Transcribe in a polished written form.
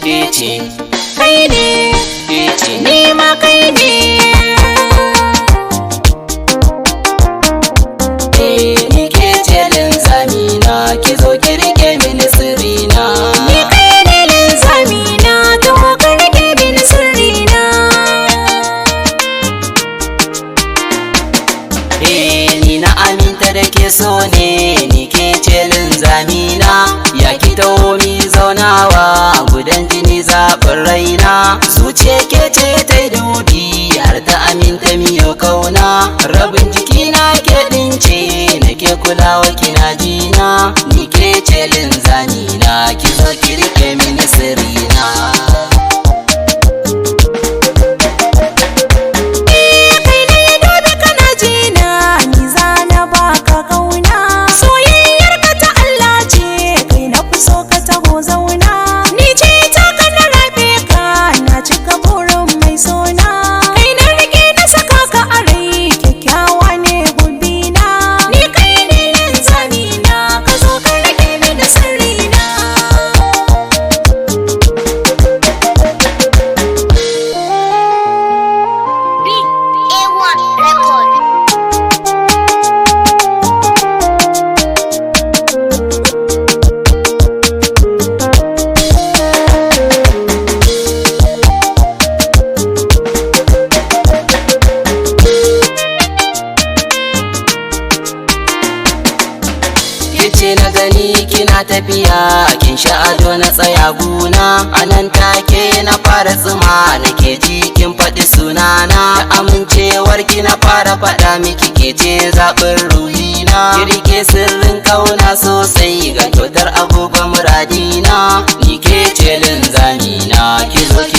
Ke ce, Kai ne, ke ce, ni ma kai ne. Eh, ni ke ce linzamina, ki zo ki rike mini sirrina. Ni kai ne linzamina, taho ka rike mini sirrina. Eh, ni na aminta da ke so ne, ni ke ce linzamina. Ya ki taho mi zaunawa, gudan jini zaɓin raina. Zuciya ke ce ta yi dubi, har ta aminta miyo kauna. Rabin jikina ke ɗince, nake kulawa kina jina. Ni ke ce linzamina, ki zo ki rike mini sirrina. Eh, kai ne dubi kana jina, ni zana baka kauna. Soyayyar ka ta Allah ce, kai na fi so ka taho zauna. Ni ce ta ka na rabe ka, na cika burin mai sona. Kai na rike na saka ka a rai, kyakkyawa ne gobina. Ni kai ne linzamina, ka zo ka rike mini sirrina. Big A1 Record. Kice na gani kina tafiya, kin sha ado na tsaya guna. Anan take na fara tsuma, nake ji kin faɗi sunana. Da amincewar ki na fara faɗa miki, ke ce zaɓin ruhina. Ki rike sirrin kauna sosai, ga kyautar agogo muradina. Ni ke ce linzamina, ki zo ki